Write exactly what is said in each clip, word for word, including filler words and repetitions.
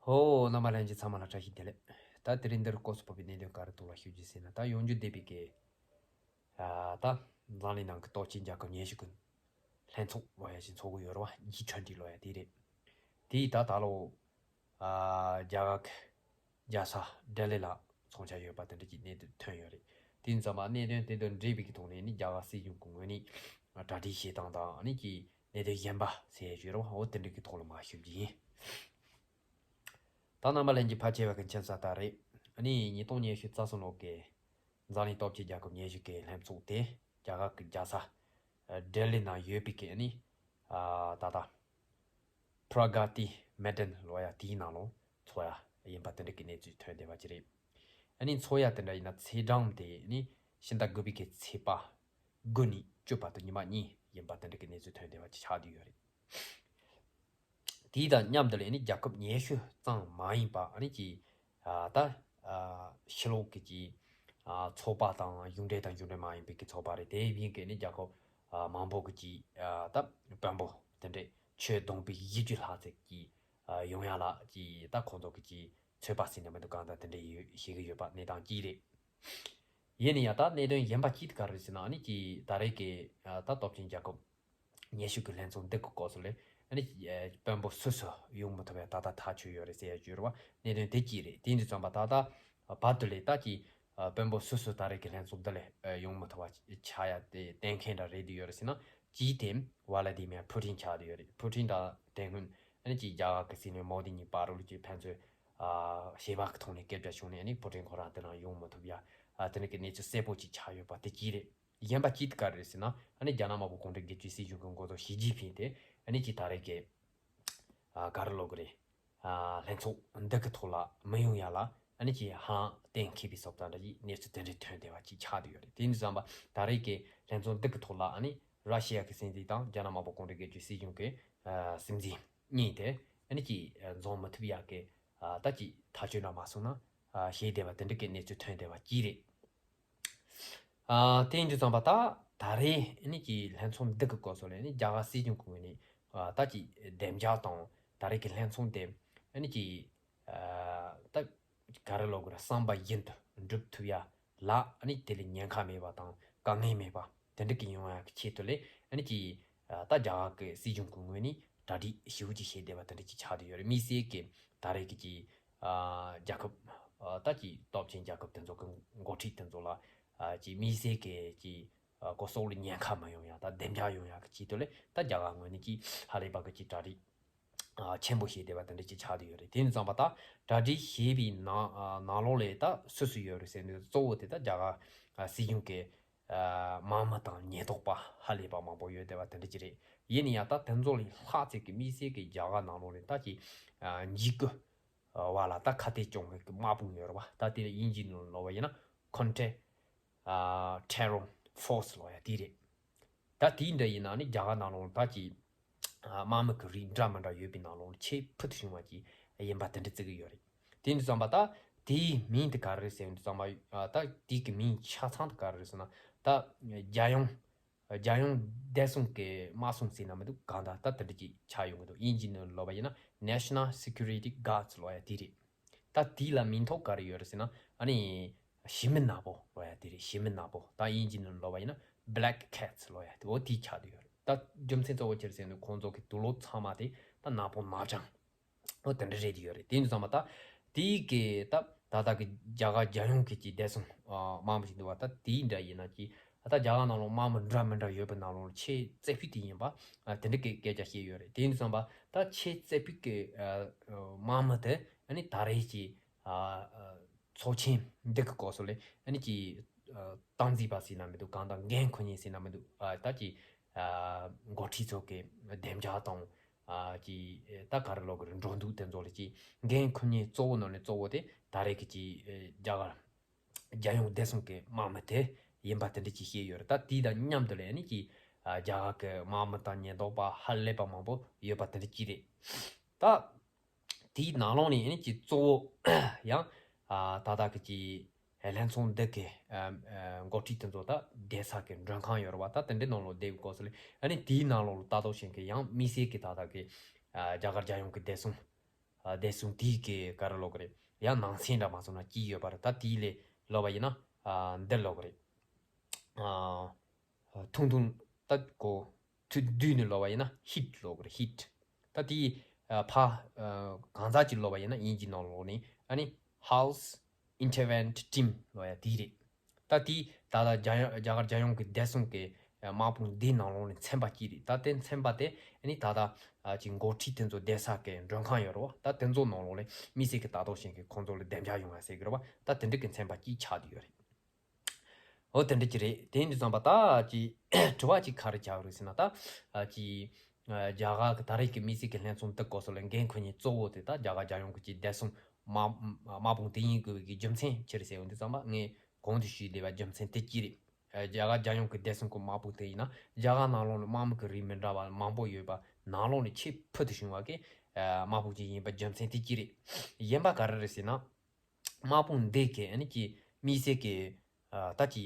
ཧོ། རྣམ་པ་ལྷན་རྒྱས་ཚང་མ་ལ་བཀྲ་ཤིས་བདེ་ལེགས། ད་དེ་རིང་འདིར་སྐོར་སུ་ཕོག་པའི་གནད་དོན་ག་རེ་ཐོག་ལ་ཞུ་རྒྱུ་ཟེར་ན། ད་ཡོང་རྒྱུ་བསྡད་པའི་གི་ཨ་ད་འཛམ་གླིང་ནང་གི་སྟོབས་ཆེན་རྒྱལ་ཁབ་ཉི་ཤུ་གི་ལྷན་ཚོགས་ལོ་ཡ་ཞིག་ཚོགས་ཀྱི་ཡོད་རེད་བ། ཇི་ཊུ་ཝེན་ཊི་ལོ་ཡ་དེ་རེད། དེ་ད་ད་ལོ་ཨ་རྒྱ་གར་གྱི་རྒྱལ་ས་ལྡི་ལི་ལ་ཚོགས་འཆར་ཡོད་པ་དེ་འདྲ་གྱི་གནས་ཚུལ་ཐོན་ཡོད་རེད། དེ་ཙམ་པ་གནད་དོན་དེ་དང་འབྲེལ་བའི་གི་ཐོག་ནས་ནི་རྒྱ་གར་སྲིད་གཞུང་གི་ངོས་ནས་གྲ་སྒྲིག་བྱེད་སྟངས་དང་ནི་གི་གནད་དོན་གཞན་པ་ཟེར་ཡ་ཡོད་རེད་བ། འོ་དེ་འདྲ་གི་ཐོག་ལ་མར་ཞུ་རྒྱུ་ཡིན། ད་རྣམ་པ་ལྷན་རྒྱས་ཕལ་ཆེ་བ་གི་མཁྱེན་གསལ་ལྟར་རེད། ཨ་ནི་ཉིས་སྟོང་ཉི་ཤུ་རྩ་གསུམ་ལོ་གི་འཛམ་གླིང་སྟོབས་ཆེན་རྒྱལ་ཁབ་ཉི་ཤུ་གི་ལྷན་ཚོགས་དེ་རྒྱ་གར་གི་རྒྱལ་ས་ལྡི་ལི་ནང་ཡོད་པའི་གི་ཨ་ནི་ཨ་ད་ལྟ་པྲ་ག་ཏི་མེ་དན་ལོ་ཡ་དེའི་ནང་ལོ་ཚོགས་ཡ་ཡིན་པ་དེ་འདྲ་གི་གནས་ཚུལ་ཐོན་བསྡད་པ་ཅིག་རེད། ཨ་ནི་ཚོགས་ཡ་དེ་འདྲ་ཡིན་ན་ཚེས་གྲངས་དེ་ཨ་ནི་ཕྱི་ཟླ་དགུ་པའི་གི་ཚེས་པ་དགུ་ནས་བཅུ་བར་དུ་ཉི་མ་གཉིས་ཡིན་པ་དེ་འདྲ་གི་གནས་ཚུལ་ཐོན་བསྡད་པ་ཅིག་ཆགས་བསྡད་ཡོད་རེད། དེ་དང་མཉམ་དུ་ལས་ནི་རྒྱལ་ཁབ་ཉི་ཤུ་ཙམ་མ་ཡིན་པ་ཨ་ནི་ཀྱི་ཨ་ད་ཨ་ཕྱི་ལོགས་ཀྱི་ཀྱི་ཨ་ཚོགས་པ་དང་གཞུང་འབྲེལ་དང་གཞུང་འབྲེལ་མ་ཡིན་པའི་ཀྱི་ཚོགས་པ་རེད། དེ་བཞིན་གྱི་ནི་རྒྱལ་ཁབ་ཨ་མང་པོ་གི་ཀྱི་ཨ་ད་དཔོན་པོ་དེ་འདྲས་ཆོས་སྡོམ་པའི་གཞི་རྒྱུ་ལྷག་ཚད་ཀྱི་ཨ་ཡོང་ཡ་ལ་ཀྱི་ད་ཁོང་ཚོ་གི་ཀྱི་ཚོད་དཔག་ཟིན་ན་མི་འདུག་གང་ལྟར་དེ་འདྲས་ཡོད་ཤེས་ཀྱི་ཡོད་པ་གནས་སྟངས་ཀྱི་རེད། ཡིན་ན་ཡང་ད་གནད་དོན་གཞན་པ་གཅིག་དེ་ག་རེ་རེད་ཟེར་ན། ཨ་ནི་ཀྱི་ད་རེས་ཀྱི་ཨ་ད་སྟོབས་ཆེན་རྒྱལ་ཁབ་ཉི་ཤུ་གི་ལྷན་ཚོགས་འདི་གི་སྐོར་སོ་ལས་ཨ་ནི་ཀྱི་ཨ་དཔོན་པོ་སུ་སུ་ཡོང་མི་ཐུབ་ཡ་ད་ལྟ་ཐག་ཆོད་ཡོད་རེད་ཟེར་ཡ་བརྗོད་རེད་བ། གནད་དོན་དེ་གཅིག་རེད། དེ་འདི་ཙམ་པ་ད་ལྟ་བར་དུ་ལས་ད་ཀྱི་ཨ་དཔོན་པོ་སུ་སུ་ད་རེས་ཀྱི་ལྷན་ཚོགས་འདི་ལས་ཨ་ཡོང་མི་ཐུབ་པ་ཆགས་ཡ་དེ་གཏན་འཁེལ་འདྲ་རེད་འདི་ཡོད་རེད་ཟེར་ན། གཅིག་དེ་ཝ་ལ་དི་མིར་ཕུ་ཊིན་ཆགས་བསྡད་ཡོད་རེད། ཕུ་ཊིན་དང་དེ་སྔོན་ཨ་ནི་ཀྱི་རྒྱ་གར་གྱི་སྲིད་བློན་མོ་དི་གཉིས་བར་ལ་ཀྱི་ཕན་ཚུན་ཨ་ཞལ་པར་གྱི་ཐོག་ནས་སྐད་ཆ་བྱུང་ནས་ཨ་ནི་ཕུ་ཊིན་ཁོ་རང་དེ་ནང་ཡོང་མི་ཐུབ་ཡ་ཨ་དེ་ནི་ཀྱི་གནས་ཚུལ་གསལ་པོ་ཅིག་ཆགས་ཡོད་པ་དེ་གཅིག་རེད། གཞན་པ་གཅིག་དེ་ག་རེ་རེད་ཟེར་ན། ཨ་ནི་རྒྱ་ནག་དམར་པོ་གུང་ཁྲན་སྒེར་གཅོད་སྲིད་གཞུང་གི་འགོ་ཐོག་ཞི་ཅིན་ཕིང་དེ་ཨ་ནི་ཀྱི་ད་རེས་ཀྱི་ཨ་ག་རེ་ལབ་དགོས་རེད། ཨ་ལྷན་ཚོགས་འདི་གི་ཐོག་ལ་མི་ཡོང་ཡ་ལ་ཨ་ནི་ཀྱི་ཧ་ལམ་གཏན་འཁེལ་བའི་བཟོ་ལྟ་འདྲ་ཞིག་གནས་ཚུལ་དེ་འདྲའི་ཐོན་བསྡད་པ་ཅིག་ཆགས་བསྡད་ཡོད་རེད། དེ་ཡིན་དུས་ཙམ་པ་ད་རེས་ཀྱི་ལྷན་ཚོགས་འདི་གི་ཐོག་ལ་ཨ་ནི་ར་ཤི་ཡ་གི་སྲིད་འཛིན་དང་རྒྱ་ནག་དམར་པོ་གུང་ཁྲན་སྒེར་གཅོད་སྲིད་གཞུང་གི་ཨ་སྲིད་འཛིན་གཉིས་དེ་ཨ་ནི་ཀྱི་ཨ་འཛོམས་མི་ཐུབ་ཡ་གི་ཨ་ད་ཀྱི་ཐག་གཅོད་འདྲ་མ་སོང་ན་ཨ་བྱས་བསྡད་པ་དེ་འདྲ་གི་གནས་ཚུལ་ཐོན་བསྡད་པ་ཅིག་རེད། ཨ་དེ་ཡིན་དུས་ཙམ་པ་ད་ད་རེས་ཨ་ནི་ཀྱི་ལྷན་ཚོགས་འདི་གི་སྐོར་སོ་ལས་ནི་རྒྱ་གར་སྲིད་གཞུང་གི་ངོས་ནས་ཨ་ད་ཀྱི་བདེ་འཇགས་དང་ད་རེས་ཀྱི་ལྷན་ཚོགས་དེ་ཨ་ནི་ཀྱི་ཨ་ད་ག་རེ་ལབ་དགོས་རེད། བསམ་པ་བཞིན་དུ་འགྲུབ་ཐུབ་ཡ་ལ་ཨ་ནི་དེ་ལ་ཉེན་ཁ་མེད་པ་དང་དཀའ་ངལ་མེད་པ་དེ་འདྲ་གི་ཡོང་ཡ་གི་ཆེད་དུ་ལས་ཨ་ནི་ཀྱི་ཨ་ད་རྒྱ་གར་གི་སྲིད་གཞུང་གི་ངོས་ནས་གྲ་སྒྲིག་ཞེ་པོ་ཅིག་བྱས་བསྡད་པ་དེ་འདྲ་ཅིག་ཆགས་བསྡད་ཡོད་རེད། དམིགས་བསལ་གྱི་ད་རེས་ཀྱི་ཀྱི་ཨ་རྒྱལ་ཁབ་ཨ་ད་ཀྱི་སྟོབས་ཆེན་རྒྱལ་ཁབ་དེ་ཚོ་གི་འགོ་ཁྲིད་དེ་ཚོ་ལ་ཨ་ཀྱི་དམིགས་བསལ་གྱི་ཀྱི་ཨ་གོ་སོགས་ལ་ཉེན་ཁ་མི་ཡོང་ཡ་ད་བདེ་འཇགས་ཡོང་ཡ་གི་ཆེད་དུ་ལས་ད་རྒྱ་གར་ངོས་ནས་ཀྱི་ཧ་ལས་པ་གི་ཀྱི་གྲ་སྒྲིག་ཨ་ཆེན་པོ་བྱས་བསྡད་པ་དེ་འདྲ་ཅིག་ཆགས་བསྡད་ཡོད་རེད། དེ་ཡིན་ཙམ་པ་ད་གྲ་སྒྲིག་བྱས་པའི་ནང་ཨ་ནང་ལོགས་ལས་ད་སུ་སུ་ཡོད་རེད་ཟེར་དུས་གཙོ་བོ་དེ་ད་རྒྱ་གར་ཨ་སྲིད་གཞུང་གི་ཨ་དམག་མི་དང་ཉེན་རྟོག་པ་ཧ་ལས་པ་མང་པོ་ཡོད་བསྡད་པ་དེ་འདྲ་ཅིག་རེད། ཡིན་ན་ཡང་ད་དེ་ཚོ་ལས་ལྷག་ཙམ་གྱི་དམིགས་བསལ་གྱི་རྒྱ་གར་ནང་ལོགས་ནས་ད་ཀྱི་ཨ་འཇིགས་སྐུལ་བ་ལ་ད་ཁ་གཏད་གཅོག་མཁན་གྱི་དམག་དཔུང་ཡོད་རེད་བ། ད་དེ་ལ་དབྱིན་ཇིའི་ནང་ལབ་པ་ཡིན་ན་ཁོན་ཊེ་ཨ་ཊེ་རོ་ཕོར་སི་ལབ་ཡ་དེ་རེད། ད་དེ་འདྲ་ཡིན་ན་ནི་རྒྱ་གར་ནང་ལོགས་ད་ཀྱི་ཨ་དམག་མི་གི་རིགས་འདྲ་མི་འདྲ་ཡོད་པའི་ནང་ལོགས་ཆེས་ཕུལ་དུ་བྱུང་བ་ཅིག་ཡིན་པ་དེ་འདྲ་བརྩི་གི་ཡོད་རེད། དེ་འདྲ་ཙམ་པ་ད་དེའི་མིང་དེ་ག་རེ་རེད་ཟེར་དུས་ཙམ་པ་ཨ་ད་དེ་གི་མིང་ཆ་ཚང་དེ་ག་རེ་རེད་ཟེར་ན། ད་རྒྱལ་ཡོངས་རྒྱལ་ཡོངས་བདེ་སྲུང་གི་དམག་སྲུང་ཟེར་ན་མི་འདུག་གང་ལྟར་ད་དེ་འདྲ་ཅིག་ཆགས་ཡོང་གི་འདུག་དབྱིན་ཇིའི་ནང་ལབ་པ་ཡིན་ན་National Security Guards་ལབ་ཡ་དེ་རེད། ད་དེ་ལ་མིང་ཐོགས་ག་རེ་ཡོད་རེད་ཟེར་ན། ཨ་ནི་ཞི་མི་ནག་པོ་ལབ་ཡ་དེ་རེད། ཞི་མི་ནག་པོ། ད་དབྱིན་ཇིའི་ནང་ལབ་པ་ཡིན་ན་Black Cats་ལབ་ཡ་དེ་འོ་དེ་ཆགས་བསྡད་ཡོད་རེད། ད་རྒྱུ་མཚན་གཙོ་བོ་ཅི་རེད་ཟེར་ན་ཁོང་ཚོ་གི་དུག་ལོག་ཚང་མ་དེ་ད་ནག་པོ་ནག་ཅང་འོ་དེ་འདྲ་རེད་ཡོད་རེད། དེ་ཡིན་དུས་ཙམ་པ་ད་དེའི་གི་ད་ད་ལྟ་གི་རྒྱ་གར་རྒྱལ་ཡོངས་ཀྱི་ཀྱི་བདེ་སྲུང་ཨ་དམག་མི་ཞིག་འདུག་བ། ད་དེའི་འདྲ་ཡིན་ན་ཀྱི་ད་རྒྱ་གར་ནང་ལོགས་དམག་མི་འདྲ་མི་འདྲ་ཡོད་པའི་ནང་ལོགས་ཆེས་རྩེ་ཕུད་དེ་ཡིན་པ་ཨ་དེ་འདྲ་གི་སྐད་ཆ་བཤད་ཡོད་རེད། དེ་ཡིན་དུས་ཙམ་པ་ད་ཆེས་རྩེ་ཕུད་ཀྱི་ཨ་ཨ་དམག་མི་དེ་ཨ་ནི་ད་རེས་ཀྱི་ཨ་ཨ་ཚོགས་ཆེན་འདི་གི་སྐོར་སོ་ལས་ཨ་ནི་ཀྱི་ཨ་སྟངས་འཛིན་པ་ཟེར་ན་མི་འདུག་གང་ལྟར་འགན་འཁུར་མཁན་ཟེར་ན་མི་འདུག་ཨ་ད་ཀྱི་ཨ་འགོ་ཁྲིད་ཚོ་གི་བདེ་འཇགས་དང་ཨ་ཀྱི་ད་ག་རེ་ལབ་དགོས་རེད། འགྲོ་འདུག་དེ་ཚོ་ལ་ཀྱི་འགན་འཁུར་མཁན་གཙོ་བོ་ནང་ནས་གཙོ་བོ་དེ་ད་རེས་ཀྱི་ཀྱི་ཨ་རྒྱ་གར་རྒྱལ་ཡོངས་བདེ་སྲུང་གི་དམག་མི་དེ་ཡིན་པ་དེ་འདྲ་ཅིག་བཤད་ཡོད་རེད། ད་དེ་དང་མཉམ་དུ་ལས་ནི་ཀྱི་ཨ་རྒྱ་གར་གི་དམག་མི་དང་ཉེན་རྟོག་པ་ཧ་ལས་པ་མང་པོ་ཡོད་པ་དེ་འདྲ་ཅིག་རེད། ད་དེའི་ནང་ལོགས་ནས་ནི་ཀྱི་གཙོ་བོ་ཡང་ཨ་ད་ལྟ་གི་ཀྱི་ལྷན་ཚོགས་འདི་གི་ཨ་ཨ་འགོ་ཁྲིད་དེ་ཚོ་ད་བསྡད་ས་གི་མགྲོན་ཁང་ཡོད་རེད་བ། ད་དེ་འདྲའི་ནང་ལོགས་བསྡད་པའི་སྐབས་སུ་ལས་ཨ་ནི་དེའི་ནང་ལོགས་ལ་ལྟ་རྟོག་བྱེད་མཁན་ཡང་དམིགས་བསལ་གྱི་ད་ལྟ་གི་ཨ་རྒྱ་གར་རྒྱལ་ཡོངས་ཀྱི་བདེ་སྲུང་ བསྡད་སོང་། དེའི་གི་ག་རེ་ལབ་དགོས་རེད། ཡང་ནང་གསེས་འདྲ་མ་སོང་ན་སྐྱིད་ཡོད་པ་རེད། ད་དེའི་ལས་ལབ་པ་ཡིན་ན་འདི་ལབ་དགོས་རེད། ཐུང་ཐུང་ད་གོ་ཐུ་བསྡུས་ནས་ལབ་པ་ཡིན་ན་ཧིཊ་ལབ་དགོས་རེད། ཧིཊ། ད་དེའི་ཕ་གང་ཟག་ཅིག་ལབ་པ་ཡིན་ན་དབྱིན་ཇིའི་ནང་ལོགས་ནས་ཨ་ནི་House Intervened Team ལབ་ཡ་དེ་རེད། ད་དེ་ད་ལྟ་རྒྱ་ཡོ་རྒྱ་གར་རྒྱལ་ཡོངས་ཀྱི་བདེ་སྲུང་གི་དམག་དཔུང་འདིའི་ནང་ལོགས་ནས་ཚན་པ་གཅིག་རེད། ད་དེ་ཚན་པ་དེ་ཨ་ནི་ད་ལྟ་ཅིག་འགོ་ཁྲིད་དེ་ཚོ་བསྡད་ས་གི་མགྲོན་ཁང་ཡོད་རེད་བ། ད་དེ་ཚོ་ནང་ལོགས་ནས་དམིགས་བསལ་གྱི་ལྟ་རྟོག་བྱེད་མཁན་ཁོང་ཚོ་ལ་བདེ་འཇགས་ཡོང་བ་ཟེར་གི་རེད་བ། ད་དེ་འདྲ་གི་ཚན་པ་གཅིག་ཆགས་བསྡད་ཡོད་རེད། འོ་དེ་འདྲ་ཅིག་རེད། དེ་ཡིན་དུས་ཙམ་པ་ད་ཅིག་དྲི་བ་ཅིག་ག་རེ་རྒྱག་རེད་ཟེར་ན་ད་ཅིག་རྒྱ་གར་གྱི་ད་རེས་ཀྱི་དམིགས་བསལ་གྱི་ལྷན་ཚོགས་འདི་སྐབས་སུ་ལ་འགན་འཁུར་མཁན་གཙོ་བོ་དེ་ད་རྒྱ་གར་རྒྱལ་ཡོངས་ཀྱི་ཅིག་བདེ་སྲུང་དམག་དམག་དཔུང་དེ་ཡིན་དགོས་པའི་གི་རྒྱུ་མཚན་ཅི་རེད་ཟེར་ཡོང་དུས་ཙམ་པ་ངས་གོང་དུ་ཞུས་བསྡད་པ་རྒྱུ་མཚན་དེ་གཅིག་རེད། རྒྱ་གར་རྒྱལ་ཡོངས་ཀྱི་བདེ་སྲུང་གི་དམག་དཔུང་དེ་ཡིན་ན་རྒྱ་གར་ནང་ལོགས་ནས་དམག་མི་གི་རིགས་མི་འདྲ་བ་མང་པོ་ཡོད་པ་ནང་ལོགས་ནས་ཆེས་ཕུལ་དུ་བྱུང་བ་གི་དམག་དཔུང་ཅིག་ཡིན་པ་རྒྱུ་མཚན་དེ་གཅིག་རེད། གཞན་པ་ག་རེ་རེད་ཟེར་ན། དམག་དཔུང་འདི་གའི་ཨ་ནི་ཀྱི་དམིགས་བསལ་གྱི་ད་ཀྱི་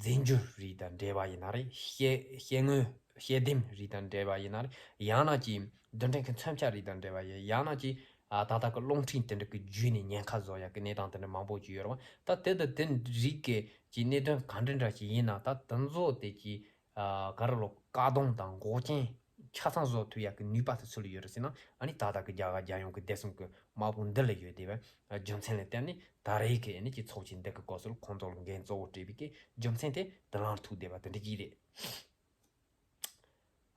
རྫས་འགྱུར་རིགས་དང་འབྲེལ་བ་ཡིན་ན་རེད། ཤེལ་ཤེལ་དངོས་ཤེལ་དེམ་རིགས་དང་འབྲེལ་བ་ཡིན་ན་རེད། ཡང་ན་ཀྱི་རྡུལ་ཕྲན་གྱི་མཚོན་ཆ་རིགས་དང་འབྲེལ་བ་ཡིན། ཡང་ན་ཀྱི་ད་ལྟ་གི་རླུང་འཕྲིན་དེ་འདྲ་གི་བརྒྱུད་ནས་ཉེན་ཁ་བཟོ་ཡག་གི་གནས་སྟངས་དེ་འདྲ་མང་པོ་ཅིག་ཡོད་རེད་བ། ད་དེ་དང་དེ་རིགས་ཀྱི་ཀྱི་གནད་དོན་ག་འདྲ་འདྲ་ཞིག་ཡིན་ན་ད་དེ་ཚོ་དེ་ཀྱི་ག་རེ་ལོ་བཀག་སྡོམ་དང་འགོག་རྐྱེན་ཆ་ཚང་བཟོ་ཐུབ་ཡག་གི་ནུས་པ་དེ་ཚོ་ལ་ཡོད་རེད་ཟེར་ན། ཨ་ནི་ད་ལྟ་གི་རྒྱ་གར་རྒྱལ་ཡོངས་ཀྱི་བདེ་སྲུང་གི་དམག་དཔུང་འདི་ལ་ཡོད་བསྡད་པའི་རྒྱུ་མཚན་ལ་བརྟེན་ནས་ད་རེས་ཀྱི་ཨ་ནི་ཀྱི་ཚོགས་ཆེན་འདི་གི་སྐབས་སུ་ཁོང་ཚོ་ལ་འགན་གཙོ་བོ་སྤྲད་པའི་གི་རྒྱུ་མཚན་དེ་འདི་ལངས་ཐུབ་བསྡད་པ་དེ་འདྲ་ཅིག་རེད།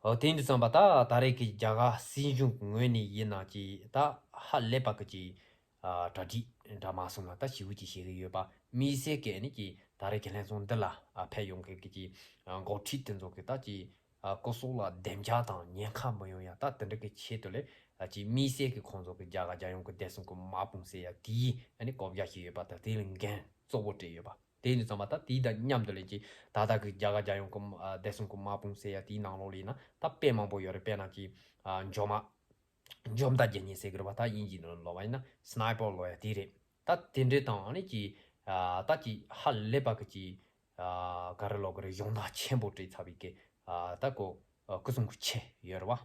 འོ་དེ་ཡིན་དུས་ཙམ་པ་ད་ད་རེས་ཀྱི་རྒྱ་གར་སྲིད་གཞུང་གི་ངོས་ནས་ཡིན་ན་ཀྱི་ད་ཧ་ལས་པ་གི་ཀྱི་གྲ་སྒྲིག་འདྲ་མ་སོང་ན་ད་ཞི་བོ་ཅིག་བྱེད་ཀྱི་ཡོད་པ། དམིགས་བསལ་གྱི་ནི་ཀྱི་ད་རེས་ཀྱི་ལྷན་ཚོགས་འདི་ལ་ཕེབས་ཡོང་མཁན་གྱི་ཀྱི་འགོ་ཁྲིད་དེ་ཚོ་གི་ད་ཀྱི་སྐུ་སྲོག་ལ་བདེ་འཇགས་དང་ཉེན་ཁ་མི་ཡོང་ཡ་ད་དེ་འདྲ་གི་ཆེད་དུ་ལས་ཀྱི་དམིགས་བསལ་གྱི་ཁོང་ཚོ་གི་རྒྱ་གར་རྒྱལ་ཡོངས་ཀྱི་བདེ་སྲུང་གི་དམག་དཔུང་ཟེར་ཡ་དེའི་ནི་བཀོད་རྒྱ་བྱས་ཡོད་པ་དང་དེ་ལ་འགན་གཙོ་བོ་སྤྲད་ཡོད་པ། དེ་ཡིན་དུས་ཙམ་པ་ད་དེའི་དང་མཉམ་དུ་ལས་ཀྱི་ད་ལྟ་གི་རྒྱ་གར་རྒྱལ་ཡོངས་ཀྱི་བདེ་སྲུང་གི་དམག་དཔུང་ཟེར་ཡ་དེའི་ནང་ལོགས་ལ་ཡིན་ན་ད་དཔེ་མང་པོ་ཡོད་རེད། དཔེར་ན་ཀྱི་འཇོམས་མ་འཇོམས་མདའ་རྒྱག་མཁན་ཟེར་གི་རེད་བ། ད་དབྱིན་ཇིའི་ནང་ལོགས་པ་ཡིན་ན་སི་ནའི་པར་ལབ་ཡ་དེ་རེད། ད་དེ་འདྲས་དང་ཨ་ནི་ཀྱི་ད་ཀྱི་ཧ་ལས་པ་གི་ཀྱི་ག་རེ་ལབ་གི་རེད། སྦྱོང་བརྡར་ཆེན་པོ་སྤྲད་ཚར་བའི་གི་ད་ཀོ་སྐུ་སྲུང་གི་ཆེད་ཡོད་རེད་བ།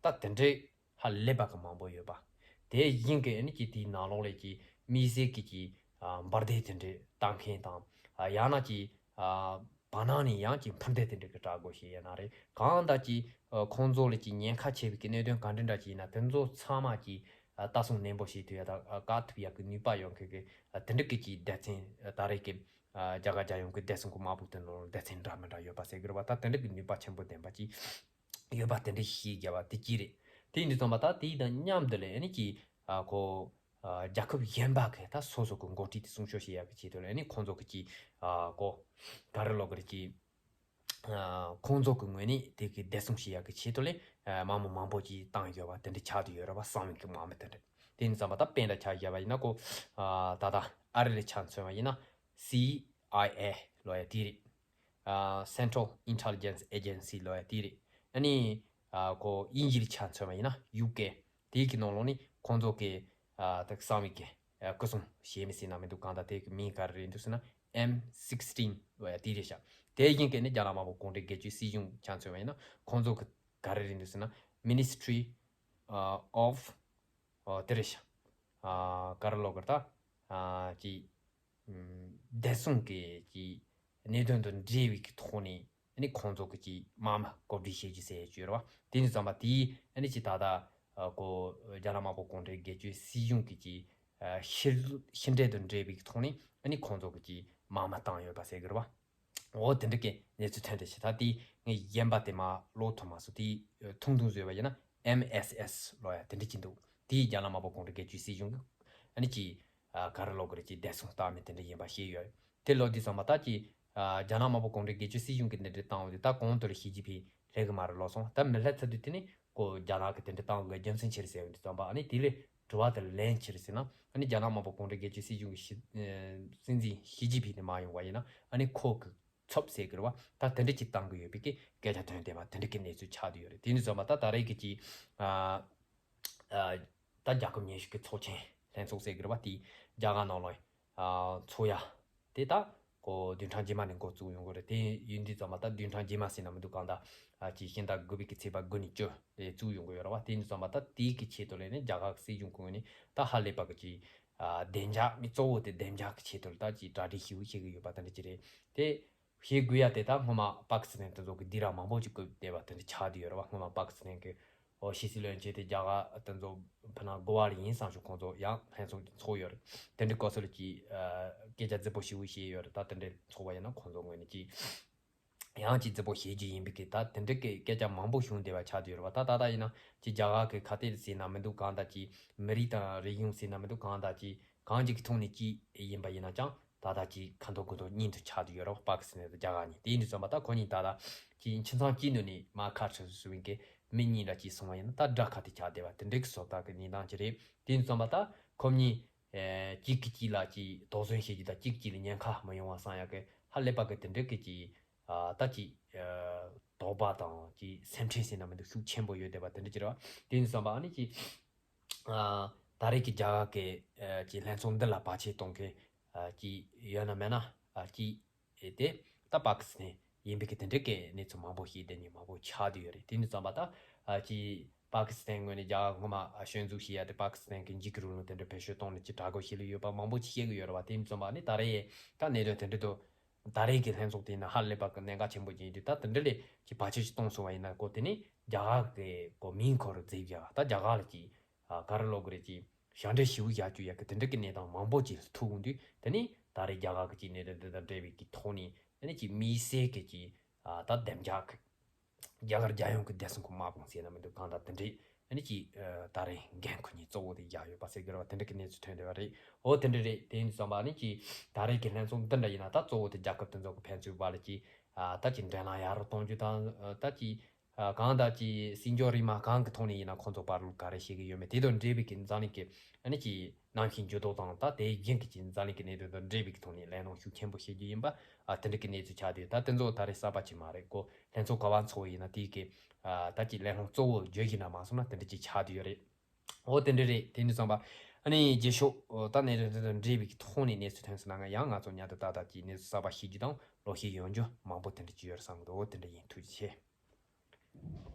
ད་དེ་འདྲས་ཧ་ལས་པ་གི་མང་པོ་ཡོད་པ། དེ་བཞིན་གི་ཨ་ནི་ཀྱི་དེའི་ནང་ལོགས་ལས་ཀྱི་དམིགས་བསལ་གི་ཀྱི་འབར་མདེལ་དེ་འདྲས་བཏང་མཁན་དང་ཡང་ན་ཀྱི་བར་སྣང་ནས་ཡང་ཅིག་འཕུར་མདེལ་དེ་འདྲ་གི་སྤྲད་དགོས་ཞེས་ཡོད་ན་རེད། གང་ལྟར་ཀྱི་ཁོང་ཚོ་ལ་ཀྱི་ཉེན་ཁ་ཆེ་བའི་ཀྱི་གནད་དོན་ག་འདྲ་འདྲ་ཅིག་ཡིན་ན་དེ་ཚོ་ཚང་མ་ཀྱི་ལྟ་སྲུང་ནན་པོ་བྱེད་ཐུབ་ཡ་དང་བཀག་ཐུབ་ཡ་གི་ནུས་པ་ཡོད་མཁན་གྱི་དེ་འདྲ་གི་ཀྱི་སྡེ་ཚན་ད་རེས་ཀྱི་རྒྱ་གར་རྒྱལ་ཡོངས་ཀྱི་བདེ་སྲུང་གི་དམག་དཔུང་དེ་ནང་སྡེ་ཚན་འདྲ་མི་འདྲ་ཡོད་པ་ཟེར་གི་རེད་བ། ད་དེ་འདྲ་གི་ནུས་པ་ཆེན་པོ་ལྡན་པ་ཅིག་ཡོད་པ་དེ་འདྲ་ཞིག་བརྒྱབ་པ་དེ་གཅིག་རེད། དེ་ཡིན་དུས་ཙམ་པ་ད་དེ་དང་མཉམ་དུ་ལས་ཨ་ནི་ཀྱི་ཁོ་རྒྱལ་ཁབ་གཞན་པ་གི་ད་སོ་སོ་གི་འགོ་ཁྲིད་དེ་སྲུང་སྐྱོབ་བྱེད་ཡག་གི་ཆེད་དུ་ལ་ཨ་ནི་ཁོང་ཚོ་གི་ཀྱི་ཨ་ཁོ་ག་རེ་ལབ་གི་རེད། ཀྱི་ཨ་ཁོང་ཚོ་གི་ངོས་ནས་དེ་གི་བདེ་སྲུང་བྱེད་ཡག་གི་ཆེད་དུ་ལ་ཨ་དམག་མི་མང་པོ་ཅིག་བཏང་ཡོད་པ་དེ་འདྲ་ཆགས་བསྡད་ཡོད་རེད་བ། གསང་བའི་གི་དམག་མི་དེ་འདྲ། དེ་ཡིན་དུས་ཙམ་པ་ད་དཔེ་འདྲ་ཆ་བཞག་པ་ཡིན་ན་ཁོ་ཨ་ད་ལྟ་ཨ་རི་ལ་ཆ་མཚོན་པ་ཡིན་ན་སི་ཨའི་ཨེ་ལབ་ཡ་དེ་རེད། ཨ་Central Intelligence Agency ལབ་ཡ་དེ་རེད། ཨ་ནི་ཨ་ཁོ་དབྱིན་ཇི་ལ་ཆ་མཚོན་པ་ཡིན་ན་ཡུ་ཀེ། དེའི་གི་ནང་ལོགས་ནི་ཁོང་ཚོ་གི་ཨ་ད་གསང་བའི་གི་ཨ་སྐུ་སྲུང་བྱེད་མི་ཟེར་ན་མི་འདུག་གང་ལྟར་དེ་གི་མིང་ག་རེ་རེད་འདུག་ཟེར་ན་ཨེམ་སིགས་ཊིན་ལབ་ཡ་དེ་རེད་ཤག་དེ་བཞིན་གི་ནི་རྒྱ་ནག་དམར་པོ་གུང་ཁྲན་སྒེར་གཅོད་སྲིད་གཞུང་ཆ་མཚོན་པ་ཡིན་ན་ཁོང་ཚོ་གི་ག་རེ་རེད་འདུག་ཟེར་ན་Ministry of ཨ་དེ་རེད་ཤག་ཨ་ག་རེ་ལབ་གི་རེད་ད། ཨ་ཀྱི་ཨམ་བདེ་སྲུང་གི་ཀྱི་གནད་དོན་དང་འབྲེལ་བའི་གི་ཐོག་ནས་ཨ་ནི་ཁོང་ཚོ་གི་ཀྱི་དམག་མི་བཀོད་སྒྲིག་བྱེད་རྒྱུ་ཟེར་ཡ་ཅིག་ཡོད་རེད་བ། དེ་ནི་ཙམ་པ་དེའི་ཨ་ནི་ཀྱི་ད་ལྟ་ཨ་ཁོ་རྒྱ་ནག་དམར་པོ་གུང་ཁྲན་སྒེར་གཅོད་སྲིད་གཞུང་གི་ཀྱི་ཨ་ཕྱིར་ཕྱི་འབྲེལ་དང་འབྲེལ་བའི་གི་ཐོག་ནས་ཨ་ནི་ཁོང་ཚོ་གི་ཀྱི་དམག་མི་བཏང་ཡོད་པ་ཟེར་གི་རེད་བ། འོ་དེ་འདྲ་གི་གནས་ཚུལ་ཐོན་བསྡད་ཤག་ད་དེ་ངས་གཞན་པ་དེ་མ་ཀློག་ཐུབ་མ་སོང་། དེ་ཐུང་ཐུང་བཟོས་པ་ཡིན་ན་ཨེམ་ཨེས་ཨེས་ལབ་ཡ་དེ་འདྲ་ཅིག་འདུག་དེ་རྒྱ་ནག་དམར་པོ་གུང་ཁྲན་སྒེར་གཅོད་སྲིད་གཞུང་གི་ཨ་ནི་ཅི་ཨ་ག་རེ་ལབ་གི་རེད། ཅི་བདེ་སྲུང་བཏང་མི་དེ་འདྲ་ཡིན་པ་ཤེས་ཡོད། དེ་ལབ་དུས་ཙམ་པ་ད་ཅི་ཨ་རྒྱ་ནག་དམར་པོ་གུང་ཁྲན་སྒེར་གཅོད་སྲིད་གཞུང་གི་འདི་འདྲ་བཏང་བ་དེ་ད་གོང་དུ་ལ་ཞི་ཅིན་ཕིང་སླེབས་གི་མ་རེད་ལབ་སོང་། ད་མི་སླེབས་ཚར་དུས་དེ་ནི་ཁོ་རྒྱ་ནག་གི་དེ་འདྲ་བཏང་དགོས་རྒྱུ་མཚན་ཆི་རེད་ཟེར་བ་དུས་ཙམ་པ་ཨ་ནི་དེ་ལས་དྲི་བ་དེ་ལན་ཆི་རེད་ཟེར་ན། ཨ་ནི་རྒྱ་ནག་དམར་པོ་གུང་ཁྲན་སྒེར་གཅོད་སྲིད་གཞུང་གི་ཞི་ཨ་སྲིད་འཛིན་ཞི་ཅིན་ཕིང་དེ་མ་ཡོང་བ་ཡིན་ན་ཨ་ནི་ཁོ་གི་ཚབ་ཟེར་གི་རེད་བ། ད་དེ་འདྲ་ཅིག་བཏང་གི་ཡོད་པའི་གི་སྐད་ཆ་ཐོན་བསྡད་པ་དེ་འདྲ་གི་གནས་ཚུལ་ཆགས་བསྡད་ཡོད་རེད། དེ་ནི་ཙམ་པ་ད་ད་རེས་ཀྱི་ཅིག་ཨ་ཨ་ད་རྒྱལ་ཁབ་ཉི་ཤུ་གི་ཚོགས་ཆེན་ལྷན་ཚོགས་ཟེར་གི་རེད་བ། དེ་རྒྱ་གར་ནང་ལ་ཨ་ཚོགས་ཡ་དེ་ད་གོ་བདུན་ཕྲག་རྗེས་མ་ནས་འགོ་བཙུགས་ཡོང་གི་རེད། དེ་ཡིན་དུས་ཙམ་པ་ད་བདུན་ཕྲག་རྗེས་མ་ཟེར་ན་མི་འདུག་གང་ལྟར་ ཨ་ཅིག་ཤིང་རྟ་དགུ་པའི་གི་ཚེས་པ་དགུ་ནས་བཅུ་ལ་བཙུགས་ཡོང་གི་ཡོད་རེད་བ། དེ་ཡིན་དུས་ཙམ་པ་ད་དེའི་གི་ཆེད་དུ་ལས་ནས་རྒྱ་གར་གི་སྲིད་གཞུང་གི་ངོས་ནས་ད་ཧ་ལས་པ་གི་ཅིག་ཨ་བདེ་འཇགས་མི་གཙོ་བོ་དེ་བདེ་འཇགས་ཀྱི་ཆེད་དུ་ད་ཅིག་གྲ་སྒྲིག་ཞེ་པོ་བྱེད་ཀྱི་ཡོད་པ་དེ་འདྲ་ཅིག་རེད། དེ་བྱེད་དགོས་ཡ་དེ་ད་སྔོན་མ་པ་ཀི་སི་ཐན་དེ་ཚོ་གི་སྡིགས་ར་མང་པོ་ཅིག་བསྐུལ་བསྡད་པ་དེ་འདྲ་ཆགས་བསྡད་ཡོད་རེད་བ། སྔོན་མ་པ་ཀི་སི་ཐན་གི་ཨོ་ཕྱི་སྲིད་བློན་ཆེན་དེ་རྒྱ་གར་དེ་ཚོ་ཕི་ནང་གོ་བ་ལ་ཡིན་བསམ་བྱུང་། ཁོང་ཚོ་ཡང་ལྷན་ཚོགས་ཅིག་ཚོགས་ཡོད་རེད། དེ་འདྲའི་སྐབས་སུ་ལ་ཅིག་ཨ་སྐད་ཆ་རྫིག་པོ་ཞེ་པོ་བཤད་ཡོད་རེད། ད་དེ་འདྲའི་ཚོགས་པ་ཡིན་ན་ཁོང་ཚོ་ངོས་ནས་ཅིག་ཡང་ཅིག་རྫིག་པོ་བཤད་རྒྱུ་ཡིན་པའི་གི་ད་དེ་འདྲའི་གི་སྐད་ཆ་མང་པོ་བྱུང་བསྡད་པ་ཆགས་བསྡད་ཡོད་རེད་བ། ད་ད་ལྟ་ཡིན་ན་ཅིག་རྒྱ་གར་གི་ཁ་གཏད་ཟེར་ན་མི་འདུག། གང་ལྟར་ཅིག་མི་རིགས་དང་རིག་གཞུང་ཟེར་ན་མི་འདུག། གང་ལྟར་ཅིག་གང་ཅིག་གི་ཐོག་ནས་ཅིག་ཡིན་པ་ཡིན་ན་ཅང་ད་ལྟ་ཅིག་ཁ་མདོག་དགུ་མདོག་གཉིས་དུ་ཆགས་བསྡད་ཡོད་རེད་བ། པ་ཀི་སི་ཐན་དང་རྒྱ་གར་གཉིས། དེ་ཡིན་དུས་ཙམ་པ་ད་ཁོ་གཉིས་ད་ལྟ་ཅིག་ཁྱིམ་ཚང་གཅིག་ནང་ནས་མར་ཁ་བྲལ་སོང་བའི་གི་མི་གཉིས་འདྲ་ཅིག་སོང་བ་ཡིན་ན་ད་དགྲ་ཁ་གཏད་ཆགས་བསྡད་པ་དེ་འདྲའི་གི་བཟོ་ལྟ་གི་གནས་སྟངས་ཅིག་རེད། དེ་ཡིན་དུས་ཙམ་པ་ད་ཁོ་གཉིས་ཨེ་གཅིག་གིས་གཅིག་ལ་ཅིག་དོགས་ཟོན་བྱེད་རྒྱུ་དང་གཅིག་གཅིག་ལ་ཉེན་ཁ་མི་ཡོང་བ་བསམ་ཡག་གི་ཧ་ལས་པ་གི་དེ་འདྲའི་གི་ཅིག་ཨ་ད་ཅིག་ཨ་དོགས་པ་དང་ཅིག་སེམས་ཁྲལ་ཟེར་ན་མི་འདུག། ཤུགས་ཆེན་པོ་ཡོད་བསྡད་པ་དེ་འདྲ་ཅིག་རེད་བ། དེ་ཡིན་དུས་ཙམ་པ་ཨ་ནི་ཅིག་ཨ་ད་རེས་ཀྱི་རྒྱ་གར་གི་ཨ་ཅིག་ལྷན་ཚོགས་འདི་ལ་བར་ཆད་གཏོང་མཁན་ཨ་ཅིག་ཡོད་ན་མེད་ན་ཨ་ཅིག་ཨེ་དེ་ད་པ་ཀི་སི་ཐན་ཡིན་པའི་གི་དེ་འདྲའི་གི་གནས་ཚུལ་མང་པོ་ཞིག་དེ་ནས་མང་པོ་ཆགས་བསྡད་ཡོད་རེད། དེ་ཡིན་དུས་ཙམ་པ་ད་ཨ་ཅིག་པ་ཀི་སི་ཐན་ངོས་ནས་རྒྱ་གར་སྔོན་མ་ཨ་སྐྱོན་འཛུགས་བྱེད་ཡ་དེ་པ་ཀི་སི་ཐན་གི་འཇིགས་སྐུལ་རིང་ལུགས་དེ་འདྲ་བེད་སྤྱོད་གཏོང་ནས་ཅིག་དྲག་རྒོལ་བྱེད་ལུགས་ཡོད་པ་མང་པོ་ཅིག་བཤད་གི་ཡོད་རེད་བ། དེ་ཡིན་དུས་ཙམ་པ་ནི་ད་རེས་ད་གནད་དོན་དེ་འདྲ་དུ། ད་རེས་ཀྱི་ལྷན་ཚོགས་དེ་ནི་ཧ་ལས་པ་གི་གནད་འགག་ཆེན་པོ་ཅིག་ཡིན་དུས་ད་དེ་འདྲ་ལས་ཀྱི་བར་ཆད་ཅིག་གཏོང་སོང་བ་ཡིན་ན་ཀོ་དེ་ནི་རྒྱ་གར་གི་ཀོ་མིང་ཁོ་རུ་མཛེས་བཞག། ད་རྒྱ་གར་ལ་ཅིག་ཨ་ག་རེ་ལབ་དགོས་རེད། ཅིག་ཞབས་འདྲེན་ཞེ་པོ་བཞག་རྒྱུ་ཡ་གི་དེ་འདྲ་གི་གནས་སྟངས་མང་པོ་ཅིག་ཐུག་འོང་དུས་དེ་ནི་ད་རེས་རྒྱ་གར་གི་ཅིག་གནད་དོན་འདི་དང་འབྲེལ་བའི་གི་ཐོག་ནས་དེ་ནི་ཅིག་དམིགས་བསལ་གི་ཅིག་ཨ་ད་བདེ་འཇགས་གི་རྒྱ་གར་རྒྱལ་ཡོངས་ཀྱི་བདེ་སྲུང་གི་དམག་དཔུང་ཟེར་ན་མི་འདུག། གང་ལྟར་དེ་འདྲའི་ཨ་ནི་ཅིག་ཨ་ད་རེས་འགན་ཁུར་མཁན་གཙོ་བོ་དེ་བཞག་ཡོད་པ་ཟེར་གྱི་རེད་བ། དེ་འདྲ་གི་གནས་ཚུལ་ཐོན་བསྡད་པ་རེད། འོ་དེ་འདྲ་རེད། དེ་ཡིན་དུས་ཙམ་པ་ཨ་ནི་ཅིག་ད་རེས་ཀྱི་ལྷན་ཚོགས་འདི་འདྲ་ཡིན་ན་ད་གཙོ་བོ་དེ་རྒྱལ་ཁབ་དེ་ཚོ་གི་ཕན་ཚུན་བར་ལ་ཅིག་ཨ་ད་ཅིག་འགྲན་ལམ་ཡག་རུ་གཏོང་རྒྱུ་དང་ཨ་ད་ཅིག་ཨ་གང་ལྟར་ཅིག་སྲིད་འབྱོར་རིག་དམག་གང་གི་ཐོག་ནས་ཡིན་ན་ཁོང་ཚོ་བར་ལ་ག་རེ་བྱེད་ཀྱི་ཡོད་མེད་དེ་དང་འབྲེལ་བའི་གི་འཛམ་གླིང་གི་ཨ་ནི་ཅིག་གནམ་གཤིས་འགྱུར་ལྡོག་དང་ད་དེ་བཞིན་གྱི་ཅིག་འཛམ་གླིང་གི་གནད་དོན་དང་འབྲེལ་བའི་གི་ཐོག་ནས་གླེང་སློང་ཤུགས་ཆེན་པོ་བྱེད་རྒྱུ་ཡིན་པ་ཨ་དེ་འདྲ་གི་གནས་ཚུལ་ཆགས་བསྡད་ཡོད། ད་དེ་ཚོ་ད་རེས་གསར་པ་ཅིག་མ་རེད་ཀོ། ལྷན་ཚོགས་ག་པར་འཚོགས་ཡིན་ན་དེའི་གི་ཨ་ད་ཅིག་གླེང་སློང་གཙོ་བོ་བརྗོད་བཞིན་ན་མ་སོང་ན་དེ་འདྲ་ཅིག་ཆགས་བསྡད་ཡོད་རེད། འོ་དེ་འདྲ་རེད། དེ་འདྲ་ཙམ་པ་ཨ་ནི་རྗེས་ཕྱོགས་ཨོ་ད་གནད་དོན་དེ་དང་འབྲེལ་བའི་གི་ཐོག་ནས་གནས་ཚུལ་ཐོན་སོང་ན་ང་ཡང་ང་ཚོ་མཉམ་དུ་ཏག་ཏག་ཅིག་གནས་ཚུལ་གསར་པ་ཤེས་རྒྱུ་དང་ལོག་ཤེས་ཡོང་རྒྱུ་མང་པོ་དེ་འདྲ་ཅིག་ཡོད་བསམ་གི་འདུག། འོ་དེ་འདྲ་ཡིན། ཐུགས་རྗེ་ཆེ།